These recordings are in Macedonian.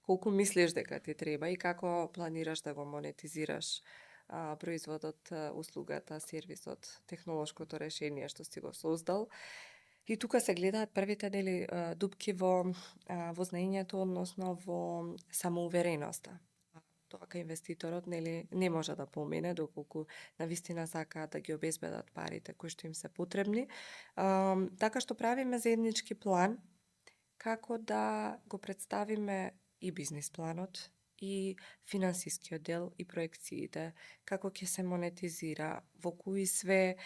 колку мислиш дека ти треба и како планираш да го монетизираш производот, услугата, сервисот, технолошкото решение што си го создал. И тука се гледаат првите дупки во знаењето, односно во самоувереноста. Тоа кај инвеститорот не може да помене доколку навистина сакаат да ги обезбедат парите кои што им се потребни. Така што правиме заеднички план како да го представиме и бизнис планот, и финансискиот дел, и проекциите, како ќе се монетизира, во кои све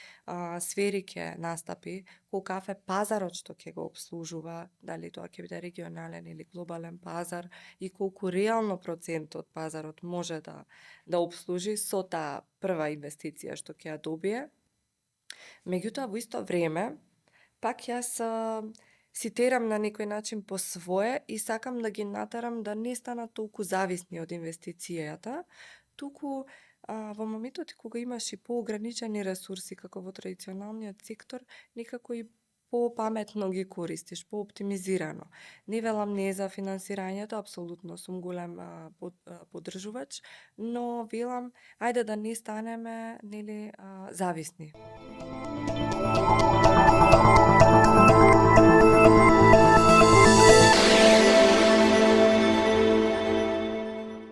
сфери ќе настапи, колкав е пазарот што ќе го обслужува, дали тоа ќе биде регионален или глобален пазар, и колку реално процент од пазарот може да обслужи со таа прва инвестиција што ќе ја добие. Меѓутоа, во исто време, пак јас си терам на некој начин по свое и сакам да ги натерам да не станат толку зависни од инвестицијата, туку во моментот кога имаш и поограничени ресурси како во традиционалниот сектор, некако и попаметно ги користиш, пооптимизирано. Не велам не за финансирањето, апсолутно сум голем поддржувач, но велам ајде да не станеме зависни.